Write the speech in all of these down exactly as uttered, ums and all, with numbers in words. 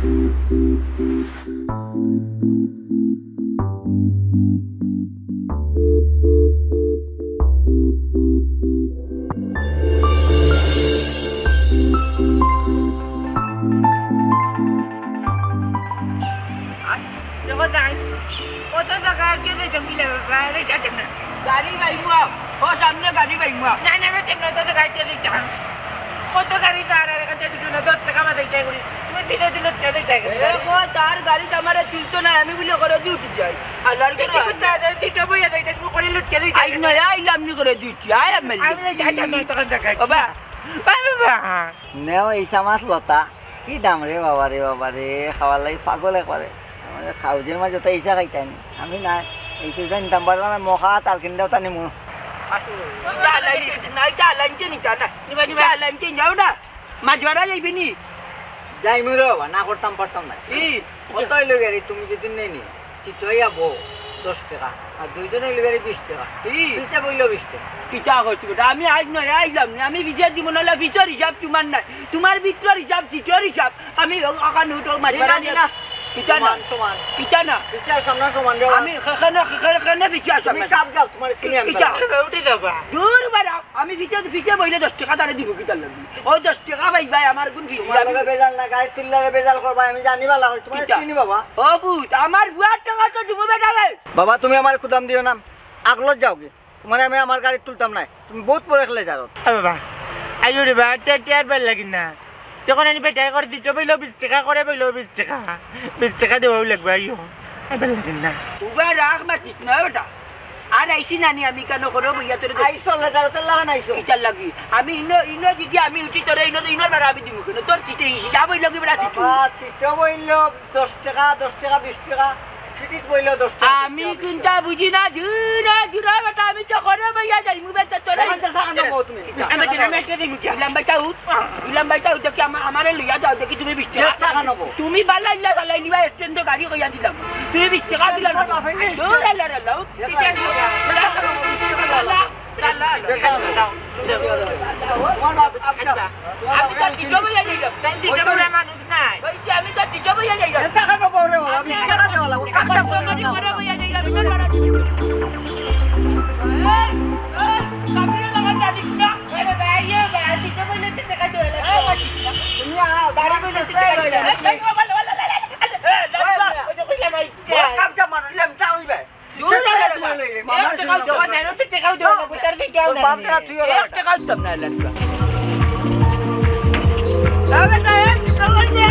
দেখো তাই, কত জাগা আটকে যাইতাম, কি লাগে, বাইরে যাইতাম না। গাড়ি পাইমু, ও সামনে গাড়ি পাইমু। না, না, বেটা, না, কত জাগা আটকে যাইতাম। কত গাড়ি দাঁড় আর এখান থেকে দুটো না, দশ টাকা আমার যাইতে করি। তুমি ফিরে দিলে উঠে যাইতে করি। এ গো, তার গাড়ি তো আমারে তুলতো না, আমি বলে করে দিয়ে উঠে যাই। আর লড়কে এটা তো কি করতে হবে? দুটো বইয়া যাইতে, তুমি করে লুটকে যাইতে। আই নয়, আইলাম নি করে দিয়ে উঠি, আয় আমি। আমি যাইতাম না, তখন দেখা। বাবা, বাবা, বাবা। নেও এই চামাচ লতা। কি দাম রে বাবা রে, বাবা রে, খাওয়ার লাগি পাগল একবারে। আমাদের খাউজের মাঝে তো ইসা খাইতাম। আমি না, এই সিজন দাম বাড়লা না, মহা তার কিনলেও তা নিমু। ইটা লাইন, না, ইটা লাইন কে নিতা না। নিবা, নিবা। ইটা লাইন কে যাও না। মাছ মারা যাইবে নি? যাইমু রে বাবা, না করতাম পারতাম না। ই। কত হইলো গাড়ি, তুমি যদি নেই নি? সিটইয়া বউ দশ টাকা, আর দুইজন হইলে বেড়ে বিশ টাকা। ই। পিছে বইলো বিশ টাকা। কিতা করছি বেটা? আমি আজ নয় আইলাম না, আমি বিচার দিব না, বিচার হিসাব তোমার নাই, তোমার ভিতর হিসাব, সিটর হিসাব। আমি ও-, ওখানে উঠো, মাছ জি না, মারা জি নিয়ে না। কিতা না? সমান, সমান। কিতা না? পিছে আর সামনে সমান রে। আমি সেখানে, সেখানে, সেখানে বিচার তুমি সামনে। চাপ যাও, তোমার সিনিয়র কিতা? বেলা। উঠে যাবা। দূর বাড়া, আমি পিছে, পিছে বইলে দশ টাকা তারে দিব কিতার লাগি? ও দশ টাকা ভাই, ভাই, আমার গুণ ফিরি তোমার যাবে। লগে বেজাল না, গাড়ি তুললে বেজাল করবা, আমি জানি বালা করি, তোমার কিতা? চিনি বাবা। ও পুত, আমার বুয়ার টাকা তো দিব বেটা ভাই। বাবা, তুমি আমার কুদাম দিও না, আগলত যাও গি। তোমারে আমি আমার গাড়ি তুলতাম নাই, তুমি বহুত পরে খেলে যাও। এ বাবা, আইও রে বা, টে-, টের বেল লাগি না। তখন আমি বেটায় করে দিতে বইলো বিশ টাকা, করে বইলো বিশ টাকা। বিশ টাকা দেওয়াও লাগবে, আইও। এ বেল লাগি না। উবা রাখ মাতিস না বেটা। আর আইছি নানি আমি কেন করো বইয়া তোর দোষ। আইছো, লেজারতে লাহান আইছো। কিতার লাগি? আমি ইনো, ইনো যদি আমি উঠি তোরে ইনো, ইনোর বারা আমি দিমু কেন? তোর সিটে ইসি, যা বই লাগি বেটা সিটু। বাবা, সিটে বইলো দশ টাকা, দশ টাকা, বিশ টাকা। সিটিত বইলো দশ টাকা। আমি কিন্তু বুঝি না, দূর, দূর বেটা, আমি তো করে বইয়া যাই, মুবে তো তোরে। এখন তো সাহানো বউ তুমি। আমি তো, আমি একটা দিমু কি? ইলাম বেটা উঠ, ইলাম বেটা উঠ, দেখি আমা-, আমারে লইয়া যাও, দেখি তুমি বিশ টাকা। সাহানো বউ। তুমি বালা ইল্লা বালা নিবা, স্ট্যান্ডো গাড়ি কইয়া দিলাম। তুমি বিশ টাকা দিলা না। আমার বাপের নেই। দূর, আল্লাহ, আল্লাহ, উঠ। দূর যা রে বাবা। এক টাকাও দেওয়া লাগবে, তার দিকে যাও না। বাপ রে, তুই ওরা এক টাকাও দিতাম না, এলাকা। যা বেটা, এই কি করলি রে?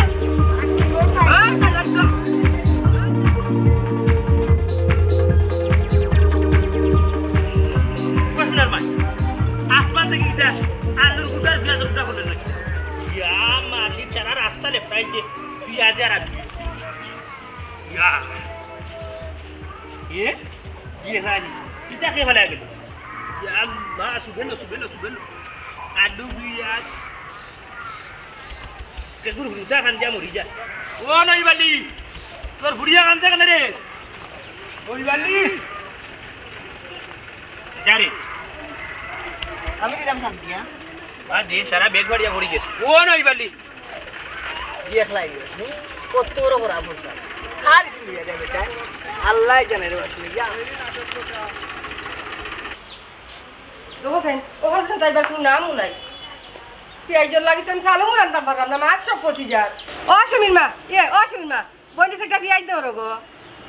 হ্যাঁ, এলাকা। কৃষ্ণের মাই, আসমান থেকে কি দেখ? আলুর গুটার পেঁয়াজ গুটা হলো নাকি? ইয়া, মালিক সারা রাস্তা লেপটাই দে, পেঁয়াজ আর আলু। ইয়া। এ? ইয়ে রানি, কিতা খেয়ে ফেলে গেল? ইয়া আল্লাহ, সুবেন, সুবেন, সুবেন। আলু বিয়াজ। কেগুর হুদা খান যা মরি যা। ও নই বালি, তোর হুড়িয়া খান যা কেন রে? ওই বালি। যা রে। আমি দিলাম খান দিয়া। আর দে, সারা বেগ বাড়িয়া পড়ি গেছে। ও নই বালি। বিয়ে খেলাই দিবে। হুম? কত বড় বড় আপদ স্যার। আর কি লইয়া যাবে তাই? আল্লাহ জানে রে বাবা, তুমি যা। দেখো সেন, ওখানে তো যাইবার কোনো নামও নাই। পেঁয়াজের লাগি তো আমি চালও রানতাম পারলাম না, মাছ সব পচি যার। ও সুমির মা, এ, ও সুমির মা, বইনি সেটা পেঁয়াজ দেও রোগো।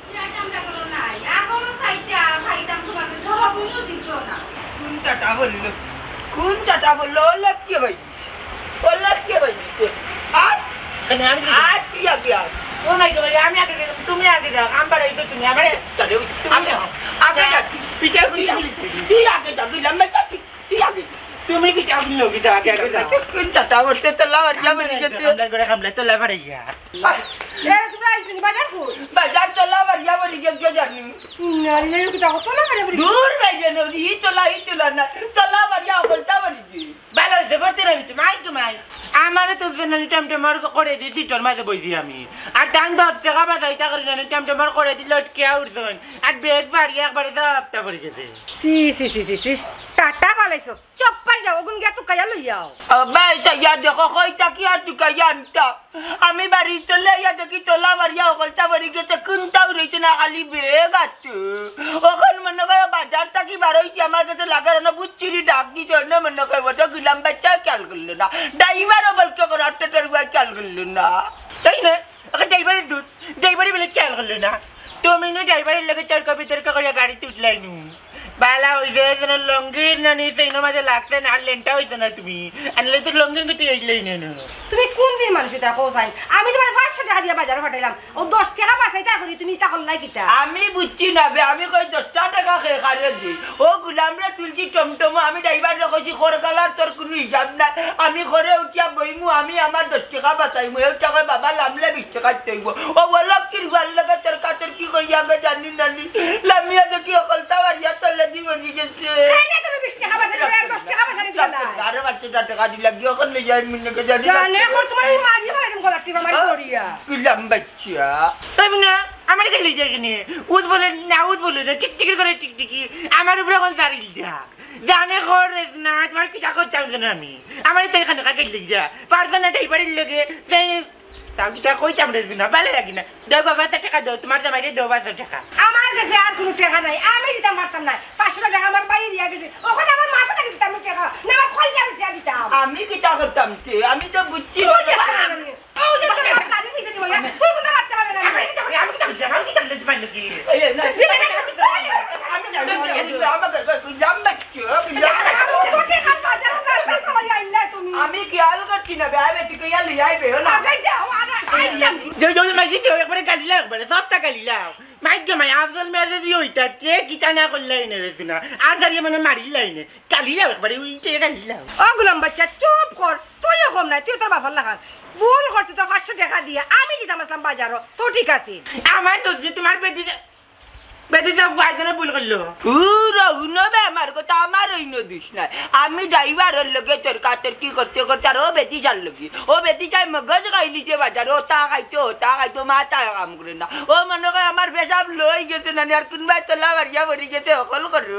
পেঁয়াজ আমরা কোনো নাই, আগরও সাইডটা খাইতাম তোমাদের সব বইনও দিছো না। কোনটা টা বললো? কোনটা টা বললো? ও লক্ষ্মী ভাই। ও লক্ষ্মী ভাই। আর? কেন আমি কি আর তুই আগে আয়। ও মাই গড, আমি আগে গেলাম, তুমি আগে যাও, আমি বাড়াই তো তুমি, আমি আরে, তাহলে ওই তুমি আমি যাও। আগে যা, পিঠে তুই আগে, তুই আগে যা, তুই লম্বা যা, তুই, তুই আগে যা। তুমি পিঠে আগে লোক যা, আগে, আগে যাও। কোনটা টা বলতে তো লাভ আর যাবে না, আমরা যেতে। আমরা করে খামলে তো লাভ আর ইয়া। এরা তোমরা আইসনি বাজার কই? বাজার তো লাভ আর যাবে না, গিয়ে গিয়ে জানি। না, এই কিতা হতো না, আরে বলি। দূর ভাই জানো, ই তো লা, ই তো লা না, তো লাভ আর যা বলতা বলি। ভালো হইছে, ভর্তি না নিতে, মাই তো মাই। আমারে তো জেনানি টমটমর করে দিছি, তোর মাঝে বইছি আমি। আর দাম দশ টাকা বাজাইতা করি না, টমটমর করে দিলে আটকে উঠছইন। আর বেগ বাড়িয়ে একবারে সবটা পড়ে গেছে। ছি, ছি, ছি, ছি, ছি। কাটা ফালাইছো, চুপ পারি যাও, অগুন গিয়া তুকাইয়া লইয়াও। আব্বা, ইতা ইয়া দেখো, কই থাকি আর তুকাইয়া আনতা। আমি বাড়ির তলে ইয়া দেখি তলা মারিয়া হকলতা বাড়ি গেছে, কুন্তাও রইছে না, খালি ব্যাগ আছে। অখন মনে কয় বাজার থাকি বার অইছি, আমার গেছে লাগার না, বুঝছিলি ডাক দিতে না, মনে কয় বড় গুলাম বাচ্চা খেয়াল করলো না। ড্রাইভারও বলকে করে, অটোটার উয়া খেয়াল করলো না। তাই না? ওকে ড্রাইভারের দোষ, ড্রাইভারে বলে খেয়াল করলো না। তুমি নু ড্রাইভারের লগে তর্ক বিতর্ক করিয়া গাড়িত উঠলায় নু। বালা অইছে, যেন লুঙ্গির নানি চেইনর মাঝে লাগছে না, আর লেংটা অইছো না তুমি। আনলে তো লুঙ্গি গুটি আইলেই না, না। তুমি কোন দিন মানুষ ইতা কও চাই? আমি তুমারে পাঁচশো টেকা দিয়া বাজারো পাঠাইলাম, অউ দশ টেকা বাচাইতা করি তুমি ইতা করলায় কিতা? আমি বুঝছি না বে, আমি কই দশটা টেকা খে কারে দি। ও গুলামরে তুলছি টমটমো, আমি ড্রাইভাররে কইছি, "খর গালার তোর কুনু হিসাব নাই, আমি খরে উঠিয়া বইমু, আমি আমার দশ টেকা বাচাইমু।" হেউটা কয়, "বাবা, লামলে বিশ টেকা দিতে অইবো।" ও, ও লক্ষ্মীর ফুয়ার লগে তর্কাতর্কি করিয়া গে জানি নানি, লামিয়া দেখি হকলতা বাড়িয়া তলে দি বনি গেছে। তাই না, তুমি বিশ টেকা বাচাইলে, আর দশ টেকা বাচাইলে দিলা না। আরো পাঁচশো টেকা দিলা, কি অখন লইয়া আমি মনে করে জানি না। জানে, অখন তুমার এই মারি ফালাই দিমু গলার টিপা মারি করিয়া। গুলাম বাচ্চা। তাই না? আমারে গেলে যায় কেনে? উজ বলে না, উজ বলে না, টিকটিকির করে টিকটিকি। আমার উপরে অখন সারিল যা। জানে খর রে না, তুমার কিতা করতাম জানো আমি? আমারে তো এখানে কাকে লিখ যা। পারছো না ড্রাইভারের লগে, সেই তাও কিতা কইতাম রে না, ভালো লাগে না। দেও বাবা, পাঁচশো টেকা দেও, তুমার জামাইরে দেও পাঁচশো টেকা। আমার গেছে আর কুনু টেকা নাই, আমি দিতাম পারতাম না। পাঁচশো টেকা আমার ভাইয়ে দিয়া গেছে, অখন আমার মাথা থাকি দিতাম না টেকা, না আমার কলজা বেচিয়া দিতাম। আমি কিতা করতাম তে? আমি তো বুঝছি তুই না। টেকা দিলে না নি? ও যে তোর বাপ গাড়ি নিচে দিব, ইয়া, তুই কোনটা মারতে পারলে না? আমি কি করলাম? আমি কি করলাম? আমি কি করলাম? তুই মারলে কি? এই, এই, না, দিলে না, আমি কি করলাম? আমি জানি না, আমি জানি না, আমাকে কই, কই, জাম না কিছু, আমি জানি না। আমি তো টেকার বাজার রাস্তা তো ইয়া ইল্লা তুমি। আমি খেয়াল করছি না, বে, আমি তুই কইয়া লই আইবে, ও না। আগে যাও, আর আইতাম। যাও, যাও, মাইজি, যাও, একবারে গালি লাও, একবারে, সবটা গালি লাও। মাইজি, মাই, আফজল মেয়াদে দিও ইতা, কে কিতা না করলাই না রে তুই না। আর সারিয়ে মানে মারিলাই না। গালি লাও, একবারে, ওই কে গালি লাও। ও গুলাম বাচ্চা, চুপ কর। তুইও কম নাই, তুই তোর বাপর লাখান। ভুল করছি তো পাঁচশো টেকা দিয়া, আমি দিতাম আসলাম বাজারো, তো ঠিক আছে। আমার দোষ নি, তুমার বেটি যা-, বেটি যা ফুয়ায় যেন ভুল করলো। হুরো, হুনো বে আমার কথা, আমার অইন্য দোষ নাই। আমি ড্রাইভারর লগে তর্কাতর্কি করতে করতে আর ও বেটি চার লগে, ও বেটি চাই মগজ খাইলিছে বাজারো, ও তা খাইতো, ও তা খাইতো, মাথায় কাম করে না। ও মনে কয় আমার পেশাব লই গেছে নানি, আর কুনবায় তলা মারিয়া পড়ি গেছে, হকল করত।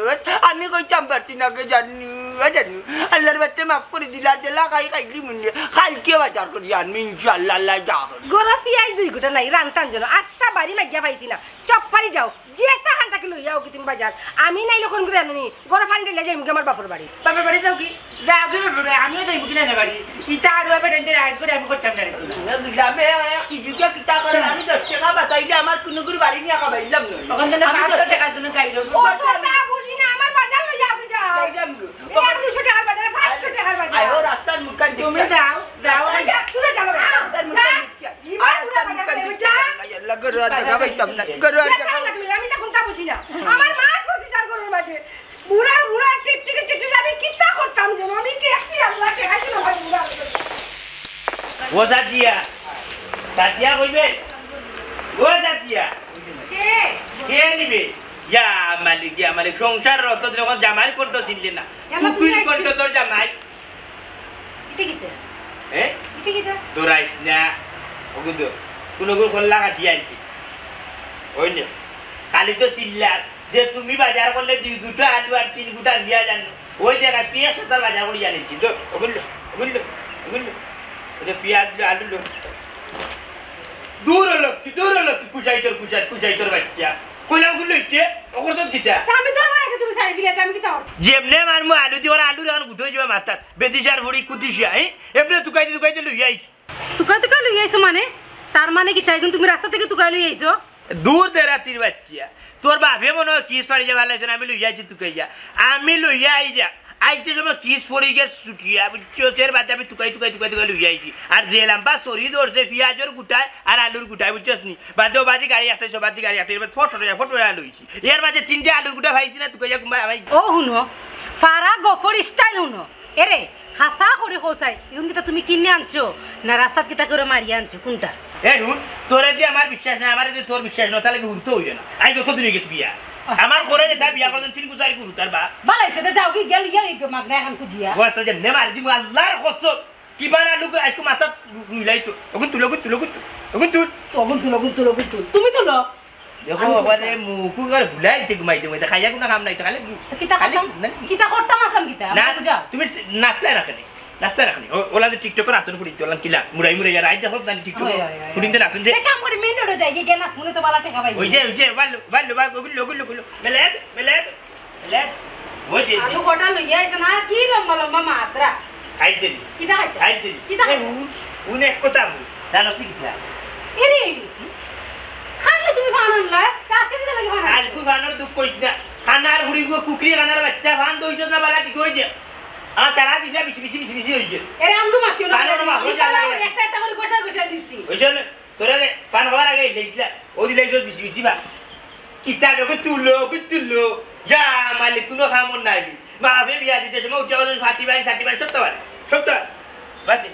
আমি কইতাম পারছি না গে জানু। ও জানু, আল্লার বাতে মাফ করি দিলা, যেলা খাই খাইলি মুন্নি। কাইলকে বাজার করি আনমু ইনশাআল্লাহ, আল্লায় যা করে। গরো পিয়াজ দুই গুটা নাই, রানতাম যেন। আস্তা বাড়ি মাগিয়া পাইছি না। চুপ পারি যাও। যে সাখান থাকি লইয়া আও কি তুমি বাজার। আমি নাইলে কোন করে আনুনি? গরো পানি ঢালিয়া যাইমু গি আমার বাপর বাড়ি। বাপর বাড়ি যাও কি? যাও গি বাপর বাড়ি। আমিও যাইমু কি না বাড়ি? ইতা আর ওয়া বেটাইতে রাইট করে আমি করতাম না রে তুই। না বুঝলাম, এ, এ, কি যুগে কিতা করে? আমি দশ টেকা বাচাইলে আমার কুনুগুর বাড়ি নিয়া খাবাইলাম না। ওখান থেকে আমি পাঁচশো দশ টেকা তুমি খাইলো। ও তো তা বুঝি না, আমার বাজার লইয়া আও গি যাও। যাইলাম গো। এ, আর দুইশো টেকার বাজারে, পাঁচশো টেকার বাজারে। আয়, ও রাস্তার মুখখান তুমি দেখি। যাও, যাও। আচ্ছা, তুমি যাও না। রাস্তার মুখখান যা। দেখি। ইমান আর বুড়া রাস্তার বাজার মুখখান লইয়া দেখি। যা। আল্লাহ, গরু আর বাজার জায়গা পাইতাম না। গরু আর যা, জায়গা চাই না তুমি, আমি তখন তা বুঝি না। আমার মাছ বসি তার গরুর মাঝে। বুড়া, বুড়া, টিকটিকি, টিকটিকি, আমি কিতা করতাম যেন? আমি টেকছি আল্লাহ, টেকাইছি না ভাই বুড়া। ও সাদিয়া, সাদিয়া কইবে? ও সাদিয়া। কে? কে নিবে? ইয়া মালিক, ইয়া মালিক, সংসার রত যখন জামাই করতো চিনলে না। কেন তুই তুই আইছিস? করতো তোর জামাই। ইতে কিতা? হ্যাঁ? ইতে কিতা? দৌড়াইস না। ওগু তো, কোন ওগুর খোল্লা কাটিয়ে আনছি। ওই নে। খালি তো চিল্লাস যে তুমি বাজার করলে দুই গুটা আলু আর তিন গুটা পিয়াজ আনো। ওই দেখ, আজকে এক সপ্তাহ বাজার করি আনিছি। তো, ওগুলো, ওগুলো, ওগুলো। ওই যে পিয়াজ লো, আলু লো। দূর হলো কি, দূর হলো কি, কুশাই তোর, কুশাই, কুশাই তোর বাচ্চা। কইলাম গুলো ইতে, ওগুলো তো কিতা? তা আমি তোর বাড়িকে তুমি ছাড়ি দিলে, তা আমি কিতা করতাম? যেমনে মারমু আলু দি, ওরা আলুর এখন গুটো হয়ে যাবে মাথাত। বেদিশার ফুড়ি কুদিশিয়া, হ্যাঁ? এমনে তুকাইতে তুকাইতে লইয়া আইছি। তুকাই তুকাই লই আইছো মানে? তার মানে কিতা, এখন তুমি রাস্তা থেকে তুকাই লই আইছো? দূর দে রাতির বাচ্চা। তোর বাপে মনে হয় কিস ফাড়ি যে ভালো আছে না, আমি লইয়া আইছি তুকাইয়া। আমি লইয়া আই যা। আইতে সময় কিস ফড়ি গেছে ছুটিয়া, বুঝছো? এর বাদে আমি তুকাই, তুকাই, তুকাই, তুকাই লইয়া আইছি। আর যে লাম্বা সরি ধরছে পিয়াজর গুটায় আর আলুর গুটায়, বুঝছস নি? বাদে ও বাদি গাড়ি একটাই, সবাদি গাড়ি একটাই, এবার ফটো, ফটো লইছি। এর মাঝে তিনটে আলুর গুটা পাইছি না, তুকাইয়া কুম্বা ভাই। ও হুনো, ফারা গফর স্টাইল হুনো। এরে, হাছা করি কও চাই, ইগুন কিতা তুমি কিনে আনছো? না রাস্তাত কিতা করে মারিয়া আনছো? কোনটা? এ হুন, তোরে দি আমার বিশ্বাস নাই, আমারে দি তোর বিশ্বাস নাই, তাহলে কি হুরতে হইবে না? আই যত দিন হয়ে গেছে বিয়া। আমার ঘরে যেটা বিয়া করছেন, তিন গুজারি গুরু তার বা। বালাইছে, তো যাও কি গেল, ইয়া, ইয়া, মাগনা এখন খুঁজিয়া। ও আসলে যে নে মারি দিমু আল্লাহর কসম। কি বানা লুক আজকে মাথা মিলাই তো। ওগুন তুল, ওগুন তুল, ওগুন তুল, ওগুন তুল। তো ওগুন তুল, ওগুন তুল, ওগুন তুল। তুমি তুলো। দেখো, আমি বাবা রে, মুখ আর ভুলাইছে ঘুমাইতে ঘুমাইতে। খাইয়া কুনু কাম নাই তো, খালি তো কিতা খালি করতাম? না। কিতা করতাম আছলাম কিতা? না, আমারে বুঝাও। তুমি নাচলে রাখনি, নাচলে রাখনি। ও-, ওলা যে TikTok-র আসল ফুড়ি তোলান কিলা, মুড়াই মুড়াই আর আই দেখো না TikTok-র। হয়, হয়, হয়, ফুড়িন তো হয়। নাচন যে। এক কাম করি, মেইন রোডো যাই, গিয়া নাচ মনে তো বালা টেকা পাই। ওই যে, ওই যে, ওয়াল্লো, ওয়াল্লো, ওয়াল্লো, ওগুলো, ওগুলো, ওগুলো। মেলে, মেলে। লে, ওই যে আলু কটা লইয়া আইছো না, আর কি লম্বা লম্বা মাত্রা? খাইতে নি। কিতা খাইতে? খাইতে নি। কিতা এ, খাইতে? হুন, হুন এক কথা হুন। জানোস নি কিতা? এরে, খাইলে তুমি ফান আনলা? আজকে কিতা লাগি ফান আনলা? আজকু ফানর দুখ কইস না। খানার হুড়ি গো, কুকরি খানার বাচ্চা, ফান দইছ না বালা ঠিক হই যে। আমার সারা দিন বিছি বিছি বিছি বিছি হই যে। এরে, আমদু মাছ কেন? ফান ওর মা, ওই কিতা জ্বালা লাগি করে। একটা একটা করে ঘষা ঘষা দিছি। ওই জন্য তোরা রে, পান হওয়ার আগে এই লেখলা, ও দিলে এই বিছি বিছি বা। কিতা ওকে তুলো, ওকে তুলো। ইয়া মালিক, কুনু কামর নাই। বাপে বিয়া দিতে সময় উঠে গেলেন ষাটি বাইন, ষাটি বাইন, সত্তর বাইন, সত্তর বাইন। বাদ দে।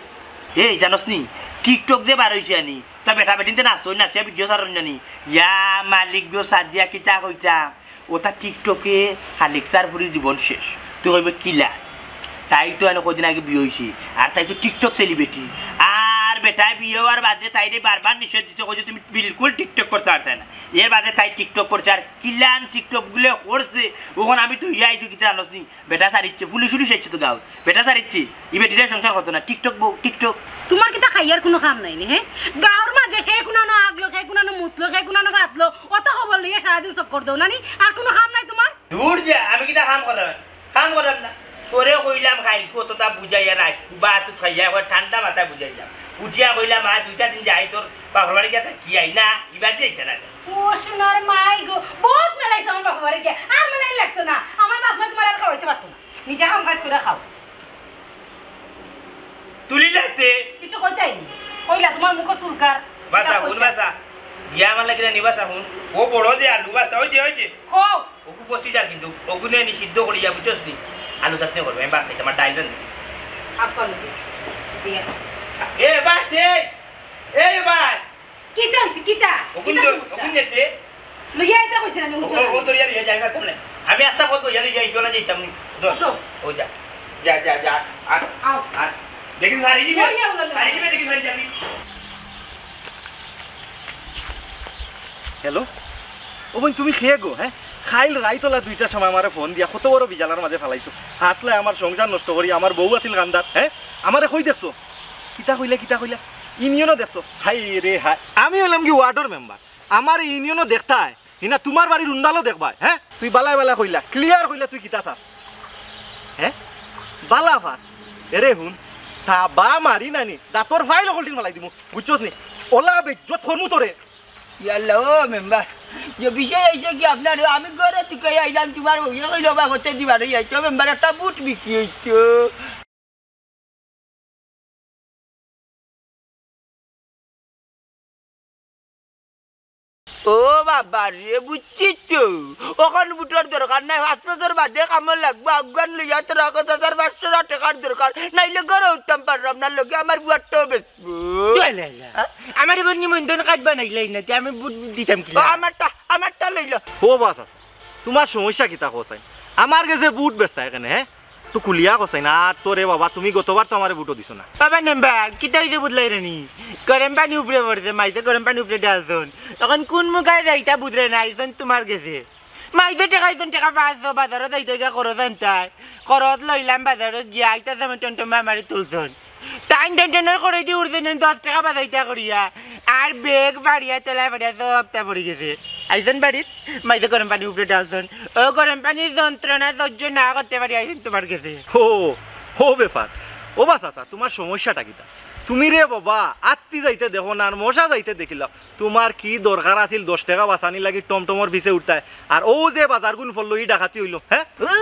এই জানোস নি, TikTok যে বার হইছে আনি, তা বেটা বেটিনতে নাচই, নাচিয়া ভিডিও ছাড়ন জানি। ইয়া মালিক গো, সাদিয়া কিতা কইতা? ওটা TikTok-এ খালিক চার ফুরির জীবন শেষ। তুই কইবে কিলা? তাই তো এনে কদিন আগে বিয়া হইছে, আর তাই তো TikTok celebrity। আর বেটায় বিয়া হওয়ার বাদে তাইরে বারবার নিষেধ দিছে, কইছে, "তুমি বিলকুল TikTok করতে পারতায় না।" এর বাদে তাই TikTok করছে, আর কিলান TikTok গুলো করছে, ওখান আমি তো ইয়া আইছি কিতা জানোস নি? বেটা সারিচ্ছে, পুলিশ উলিশ আইছে তো গাঁও। বেটা সারিচ্ছে, ই বেটিরা সংসার করতো না, TikTok বউ, TikTok। তোমার কিতা খাইয়ার কুনু কাম নাই নি, হে? গাঁওর মাঝে কে কুনানো আগলো, কে কুনানো মুতলো, কে কুনানো ফাতলো, অত খবর লইয়া সারাদিন চক্কর দেও না নি? আর কুনু কাম নাই তোমার? দূর যা, আমি কিতা কাম করাম? কাম করাম না। তোরে কইলাম খাইলকু অতটা বুঝাইয়া রাখবো, বা তুই খাইয়া একবার ঠান্ডা মাথায় বুঝাইলাম। উঠিয়া কইলাম, "আজ দুইটা দিন যাই তোর বাপর বাড়ি গিয়া থাকি আই।" না, ইবার যাইতে না। ও সোনার মাই গো, বহুত মেলাইছে আমার বাপর বাড়ি গিয়া। আর মেলাই লাগতো না। আমার বাপ মা তোমার আর খাওয়াইতে পারতো না। নিজে কাম কাজ করে খাও। তুলিলাতে। কিছু কইতাই নি। কইলা তোমার মুখো চুলকার। বাসা, কিতা হুন কইতা? বাসা। গিয়া আমার লাগি নি বাসা, হুন। ও বড় যে আলু বাসা, ওই যে, ওই যে। কও। ওগু পচি যার কিন্তু, ওগুনে নি সিদ্ধ করিয়া, বুঝছস নি? আলু চাটনি করবে, আমি ভাত খাইতে, আমার ডাইল রান্ধি। আফগান দিয়া। এ ভাই, এই, এই ভাই। কিতা হইছে, কিতা? ওগুন কিতা দে, সমস্যা? ওগুন দেতে। লইয়া আইতে কইছে না, ও, উঠছো না। ও, ও দরিয়া লইয়া যাই পারতাম না। আমি আস্তা পথ বইয়া লইয়া আইছি, ওলা যাইতাম নি। ধর। উঠো। ও যা। যা, যা, যা। আর, আও। আর। দেখি, হারি দিবে। ওই, ওই, ওই, ওই। হারি দিবে, দেখি, হারি যাবি। হ্যালো? ও বোন, তুমি কে গো, হ্যাঁ? খাইল রাইতলা দুইটার সময় আমারে ফোন দিয়া কত বড় বিজালার মাঝে ফালাইছো। হাসলে আমার সংসার নষ্ট করি, আমার বউ আছিল কান্দাত, হ্যাঁ? আমারে কই দেখছো? কিতা কইলা, কিতা কইলা? ইউনিয়নও দেখছো? হায় রে হায়। আমি হইলাম কি ওয়ার্ডর মেম্বার? আমার ইউনিয়নও দেখতায়, হি না তোমার বাড়ির উন্দালও দেখবায়, হ্যাঁ? তুই বালায় বালায় কইলা, ক্লিয়ার কইলা তুই কিতা চাস? হ্যাঁ? বালা ফাস। এরে হুন, তা বা মারি নানি, দাঁতর ফাইল হকলটিন ফালাই দিমু, বুঝছস নি? ওলা বেজ্জত করমু তোরে। ইয়াল্লা, ও মেম্বার, যে বিষয় হইছে কি আপনার, আমি ঘরে তুকাই আইলাম, তোমার বউয়ে কইলো বা করতে দিবা রে, এই তো মেম্বার একটা বুট বিক্রি হইতো। ও বাবা রে, বুঝছি তো। অখন বুটর দরকার নাই, পাঁচ বছর বাদে কামো লাগবো, আগুয়ান লইয়া তোরা কত হাজার পাঁচশো টেকার দরকার, নাইলে ঘরে উঠতাম পারলাম না, লগে আমার বুয়ারটাও বেচবো। তুই আইলে আইলে। হ্যাঁ? আমার এবার নিমন্ত্রণ কার্ড বানাইলাই না, তে আমি বুট দিতাম কি? ও, আমারটা, আমারটা লইল। ও বাস আছে, তোমার সমস্যা কিতা কসাই? আমার গেছে বুট বেচতা এখানে, হ্যাঁ? একটু খুলিয়া কসাই না, আর তো রে বাবা, তুমি গতবার তো আমারে বুটও দিছো না। বাবা নাম্বার, কিতা হইছে বুঝলাই রে নি? গরম পানি উপরে পড়ছে, মাইতে গরম পানি উপরে ডালছন। এখন কোন মুখায় যাইতা বুঝরে না, আইছন তোমার গেছে। মাইতে টেকা আইছন, টেকা পাঁচশো, বাজারও যাইতে গিয়া খরচ আনতায়। খরচ লইলাম বাজারও গিয়া, আইতা সময় টমটমে আমারে তুলছন। টাইম টাইম টাইম করে দি উঠছে না, দশ টেকা বাজাইতা করিয়া। আর ব্যাগ ফাড়িয়া, তেলা ফাড়িয়া সবটা পড়ি গেছে। আইছন বাড়িত, মাইতে গরম পানি উপরে ডালছন। ও গরম পানির যন্ত্রণা সহ্য না করতে পারি, আইছন তোমার গেছে। ও, ও ব্যাপার। ও বা চাচা, তোমার সমস্যাটা কিতা? তুমি রে বাবা, আত্তি যাইতে দেখো না, আর মশা যাইতে দেখিলাও। তোমার কি দরকার আছিল দশ টেকা বাঁচানি লাগি টমটমর পিছে উঠতায়? আর ও যে বাজারগুন ফললো, ই ডাকাতি হইলো, হ্যাঁ? ও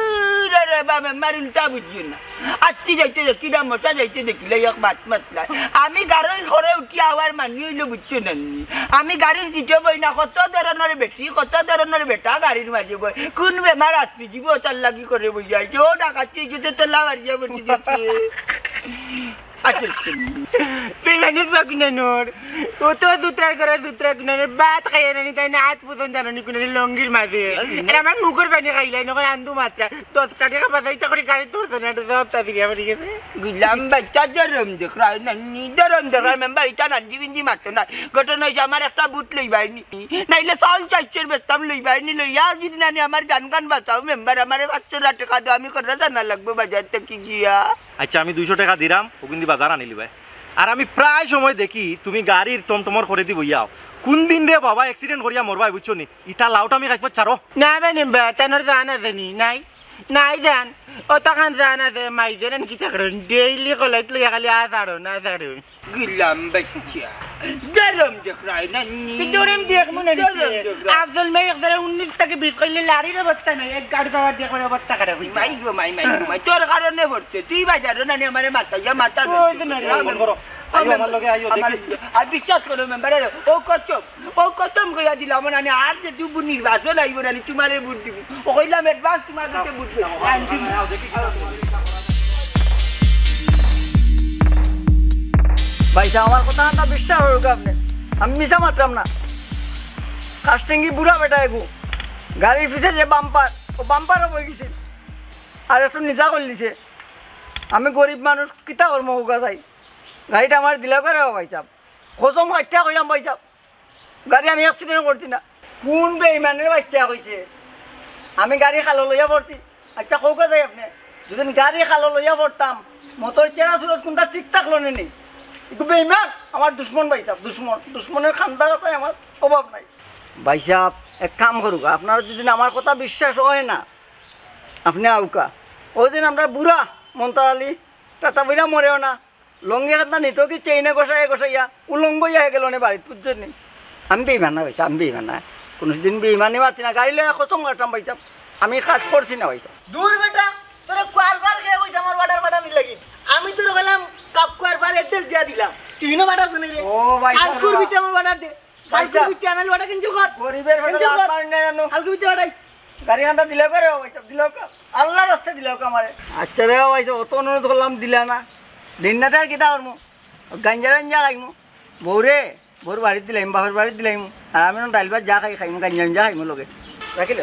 রে রে বাবা, আমার উল্টা বুঝিও না। আচ্ছি যাইতে দেখি না, মশা যাইতে দেখিলে এক মাত মাতলা। আমি গাড়ির ঘরে উঠি আওয়ার মানি হইলো বুঝছো না নি? আমি গাড়ির জিটো বই না, কত ধরনের বেটি, কত ধরনের বেটা গাড়ির মাঝে বই। কোন বেমার আসবি জীব তার লাগি করে বই যাইছে। ও ডাকাতি গেছে, তেলা মারিয়া বসে গেছে। বেইমানির ফাঁকি নানোর। ও তো দুতরার করে দুতরা কুনানোর ভাত খাইয়া নানি, তাই না? আত পুতন জানো নি কুনানি লঙ্গির মাঝে। এরা আমার মুখর পানি খাইলাই, নখন আন্দু মাত্রা। দশ টাকা বাজাইতে করে গাড়ি ধরছে না, এটা জবাব তা দিয়া পড়ি গেছে। গুলাম বাচ্চা ধরম দেখরা, নানি ধরম দেখরা, মেম্বার ইটা নান্দি বিন্দি মাতো না। ঘটনা হইছে আমার একটা বুট লইবায়নি, নাইলে চাউল চাইছের বেতন লইবায়নি, লইয়া যদি নানি আমার জান গান বাঁচাও মেম্বার, আমারে পাঁচশো টাকা দাও, আমি করে জানা লাগবো বাজার থেকে গিয়া। আচ্ছা, আমি দুইশো টাকা দিরাম, ওগুন দি বাজার আনিলিবায়। আর আমি প্রায় সময় দেখি তুমি গাড়ির টমটমর করে দি বইয়াও। কোন দিন রে বাবা accident করিয়া মরবায়, বুঝছো নি? ইতা লাউটা আমি খাইছ ছাড়ো। না বে নিম্বা, তানোর জান আছে নি? নাই, নাই জান। ও তখন জান আছে, মাই জান কিতা করুন, ডেইলি কলাইত লইয়া খালি আ ছাড়ো, না ছাড়ো। গুলাম বাচ্চা, ধরম দেখরায় নানি। তুই তোরে আমি দেখমু না রে। ধরম দেখরায়। আফজল ভাই একবারে উনিশ থেকে বিশ করলে লারির অবস্থা নাই, এক গাড়ি পাওয়ার দিয়ে করে অবস্থা খারাপ হইছে। মাই গো মাই, মাই গো মাই, তোর কারণে পড়ছে। তুই বাজারো নানি আমারে মাথা, ইয়া মাথা ওই তো না রে। ফোন করো। আইও আমার লগে, আইও, আমার দেখি। আর বিশ্বাস করো মেম্বার, ও কত ও কসম কইয়া দিলাম, মানে, আর যে তুই নির্বাচন আইব না, তোমারে ভোট দিব। ও কইলাম advance তোমার কাছে ভোট দিব। ভাই সাহেব, আমার কথা না বিশ্বাস করুক আপনি, আমি মিছা মাতরাম না। কাস্টিংগি বুড়া বেটা এগু, গাড়ির পিছে যে বাম্পার, ও বাম্পারও বই গেছিল, আর একটু নিজা করে লিছে। আমি গরিব মানুষ, কিতা করবো, হোকা যাই, গাড়িটা আমার দিলা করে ভাই সাহেব, কসম কাটিয়া কইলাম ভাই সাহেব। গাড়ি আমি accident করছি না। কোন বেইমানের বাচ্চা কইছে আমি গাড়ি খালো লইয়া পড়ছি? আচ্ছা, কউকা যাই আপনি, যদি গাড়ি খালো লইয়া পড়তাম, মতর চেহারা সুরত কোনটা ঠিক থাকলো নে নি? একটু বেইমান, আমার দুশমন ভাই সাহেব, দুশমন, দুশমনের খান্দা কথায় আমার অভাব নাই। ভাই সাহেব, এক কাম করুক, আপনারা যদি আমার কথা বিশ্বাস হয় না, আপনি আউকা। ওই দিন আমরা বুড়া মন্তাজ আলী, টাটা বইরা মরেও না, লঙ্গি খান্তা নিত কি চেইনে গোসাইয়া গোসাইয়া উলঙ্গ ইয়া হয়ে গেল নে বাড়িত, বুঝছেন নি? আমি বেইমান না ভাইসাব, আমি বেইমান না। কোনোদিন বেইমানি মাতি না, গাড়ি লইয়া কসম কাটতাম ভাইসাব, আমি কাজ করছি না ভাইসাব। দূর বেটা, তোরে কুয়ার পার খেয়ে কইছে আমার বাটার বাটানি লাগি। আমি তোরে কইলাম কাপ কুয়ার পার address দিয়া দিলাম, তুই না বাটাস নি রে। ও ভাইসাব, কালকুর ভিতরে আমার বাটার দে, কালকুর ভিতরে আমার বাটা cancel কর। গরিবের বেটা cancel কর। লাত মারি না জানো। কালকুর ভিতরে বাটাই। গাড়ি আনতা দিলে করে ভাইসাব, দিলে কা? আল্লাহর রাস্তায় দিলে কা আমারে। আচ্ছা রে ভাইসাব, অত অনুরোধ করলাম, দিলা না। দিন না তার কিতা করমু? গাঞ্জা টাঞ্জা খাইমু। বউরে, বউর বাড়িত দিলাইমু, বাপর বাড়িত দিলাইমু। আর আমি এখন ডাইল ভাত যা খাই খাইমু, গাঞ্জা টাঞ্জা খাইমু লগে। রাখিলে।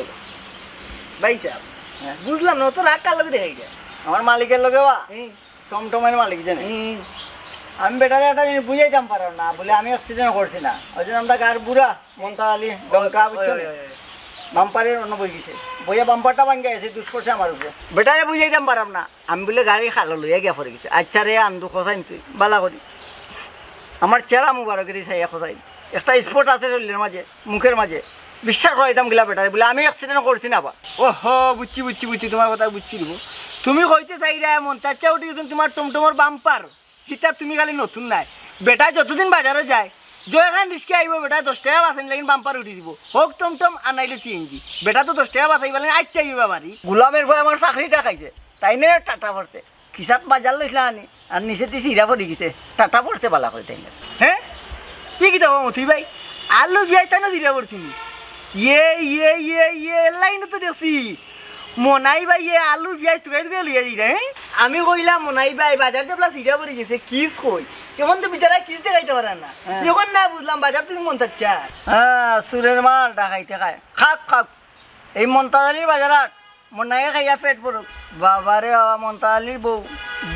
ভাইসাব, হ্যাঁ। বুঝলাম না, অত রাগ কার লগে দেখাই যায়? আমার মালিকের লগে বা? হুম। টমটমের মালিক জানে। হুম। আমি বেটারে একটা জিনিস বুঝাইতাম পারলাম না, বলে আমি accident করছি না। ওই জন্য আমরা গার বুড়া, মন্তাজ আলী, ডঙ্কা, ওই, বুঝছো ওই, নি? ওই, ওই। বাম্পারের অন্য বই গেছে। বইয়া বাম্পারটা ভাঙ্গা গেছে, দুষ করছে আমার উপরে। বেটারে বুঝাইতাম পারলাম না। আমি বলে গাড়ি খালো লইয়া গিয়া পড়ে গেছে। আচ্ছা রে, আন্দু খোসাইন তুই, বালা করি। আমার চেহারা মুবারকের চাইয়া খোসাইন। একটা spot আছে শরীরের মাঝে, মুখের মাঝে। বিশ্বাস করাইতাম গিলা বেটারে, বলে আমি accident করছি না বা। ওহো, বুঝছি, বুঝছি, বুঝছি, তোমার কথা বুঝছি দিব। তুমি কইতে চাইরা মন্তাজ চা উঠি গেছেন তোমার টমটমর বাম্পার। হিতা তুমি খালি নতুন নায়। বেটা যতদিন বাজারো যায়, জয়খান রিস্কে আইব বেটা, দশ টাকা বাঁচানি লাগিন বাম্পার উঠি দিব। হোক টমটম আর নাইলে সিএনজি। বেটা তো দশ টাকা বাঁচাইবার লাগিন আইতে আইব বাড়ি। গুলামের ভয় আমার চাকরিটা খাইছে। তাই নে টাটা পড়ছে। খিসাত বাজার লইছিলা আনি, আর নিচে দি সিরা পড়ি গেছে। টাটা পড়ছে বালা করে তাই নে। হ্যাঁ? ই কিতা কও মতি ভাই? আলু বিয়াই তাই না সিরা পড়ছি নি? ইয়ে, ইয়ে, ইয়ে, ইয়ে, লাইন তো দেখছি। মনাই ভাই, এ আলু, পিয়াজ তুকাই তুকাই লইয়া যাই না, হ্যাঁ? আমি কইলাম, মনাই ভাই, বাজার যে বলা সিরা পড়ি গেছে, কিস কই? এখন তো বিচারা কিস দেখাইতে পারে না। হ্যাঁ। এখন না বুঝলাম, বাজার তুই মন চাচ্ছে আর। হ্যাঁ, চুরের মাল ডাকাইতে খায়। খাক, খাক। এই মন্তাজ আলীর বাজার হাট, মনাইয়ে খাইয়া পেট ভরুক। বাবা রে বাবা, মন্তাজ আলীর বউ,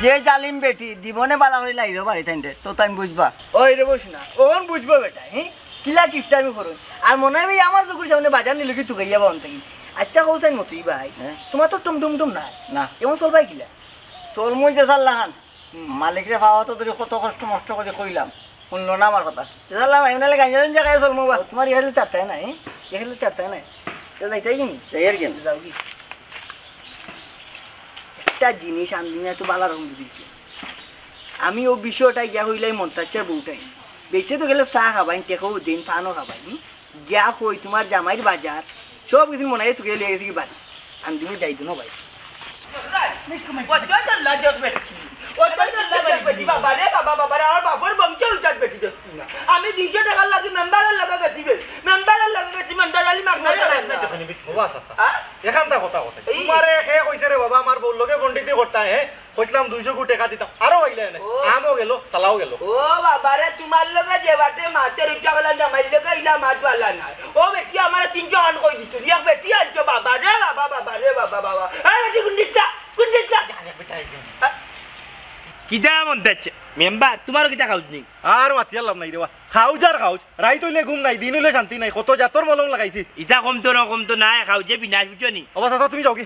যে জালিম বেটি, দিবনে বালা করি লাইলো বাড়ি থাইতে, তো তাই বুঝবা। ওই রে বস না, ওন বুঝবো বেটা, হ্যাঁ? কিলা কিপটা আমি করুন। আর মনাই ভাই আমার চকুর সামনে বাজার নিল কি তুকাইয়া বাউন থাকি। আচ্ছা, কও চাই মতই ভাই, হ্যাঁ? তোমার তো টুম টুম টুম নাই। না। এমন চলবাই কিলা? চলমুই যে চাল্লা খান। হুম। মালিকরে পাওয়া তো ধরি কত কষ্ট মষ্ট করে কইলাম। শুনলো না আমার কথা। যে চাল্লা নাই, নাহলে গাঞ্জা টাঞ্জা খাইয়া চলমু বা। ও, তোমার ইহালে চারটায় নাই, হ্যাঁ? ইহালে চারটায় নাই। তো যাইতাই কিনি? যাই আর কি। যাও কি? একটা জিনিস আনলি না তো বালা রকম বুঝি কি? আমি ও বিষয়টা গিয়া হইলাই মন্তাচ্চার বউটাই। বেটে তো গেলে চা খাবাইন, টেকাও দিন, পানও খাবাইন। হুম? গিয়া কই তোমার জামাইর বাজার, সব কিছু মনাইয়ে তুকাইয়া লইয়া গেছে কি বাড়ি। আমি দিমু যাই দিনো ভাই। কত চল্লা দেখ বেটি, কত চল্লা বেটি, বাবা রে বাবা, বাবা রে, আমার বাপর বংশ উঠাত বেটি দেখ না। আমি দুইশো টাকার লাগি মেম্বারের লগে গেছি বে, মেম্বারের লগে গেছি, মেম্বার আলী মাগনা। ও বাস, আচ্ছা। হ্যাঁ? এখানটা কথা কথা। এই তোমারে কে কইছে রে বাবা, আমার বউর লগে পণ্ডিতি করতা, হ্যাঁ? দিতাম দুইশো কু টেকা দিতাম, আরো অইলে এনে। ও। আমও গেল, চালাও গেল। ও বাবা রে, তুমার লগে যে বাটে মাতের ইচ্ছা করলাম, জামাইর লগে ইলা মাত বালা নায়। ও বেটি, আমারে তিনশো খান কই দিত, এক বেটি আনছো, বাবা রে বাবা, বাবা রে বাবা, বাবা। এই বেটি, কোন দিকটা? কোন দিকটা? কিতা মন চাইছে? মেম্বার, তুমারও কিতা খাউজ নি? আর মাতিয়ার লাভ নাই রে বা। খাউজ আর খাউজ। রাইত অইলে ঘুম নাই, দিন অইলে শান্তি নাই। কত জাতর মলম লাগাইছি। ইতা কমতো না, কমতো নায়, খাউজে বিনাশ, বুঝছো নি? ও বা চাচা, তুমি যাও কি?